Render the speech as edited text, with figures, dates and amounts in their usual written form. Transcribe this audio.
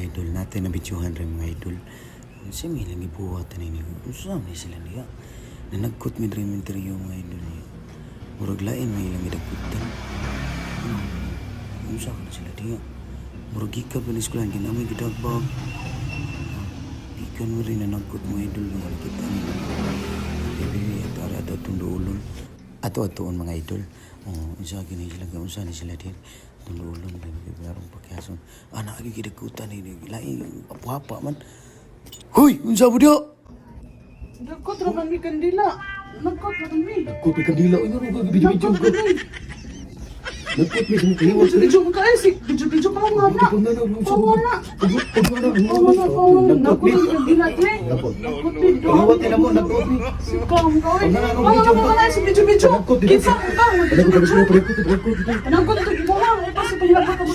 Mga idol natin na bidyuhan rin, mga idol. Unsa may ilang gibuhat ani ni? Unsa man sila niya? Nanagkot mi diri interior, mga idol niya. Murag lain may ilang gidagkutan. Unsa ka na sila diya? Murag gikan pa ni eskwelahan kinamoy gidagbag. Gikan mo rin nanagkot, mga idol, nga nakita nila. Bibi at ara ato atong duolon. Ato atoon, mga idol. Oh, unsa gini sila, unsa ni sila diya? Atong duolon bibi arong pakihason. Ah, naa gidagkutan ni lain apuhapa man. Hoy, unsa mo diya? Nagkot ra man mi kandila. Nagkot ra man mi. Nagkot mi kandila. Uy, ano ba? Video-video Nagkot ka. ra mi. Nagkot mi sa mga kahiwat sa Video ka ay si video video pa nga na. Pawa na. Pawa na, pawa na. Nagkot mi kandila te. Nagkot mi. Kahiwat na mo, nagkot mi. Si ka mo ka oy. Pag nanganong Pawa video na ka. na si video video. Nagkot, Kinsa ka ka? Nagkot, nagkot, nagkot, nagkot. Nagkot to gibuha. Ay pa sa pahilak ka mo.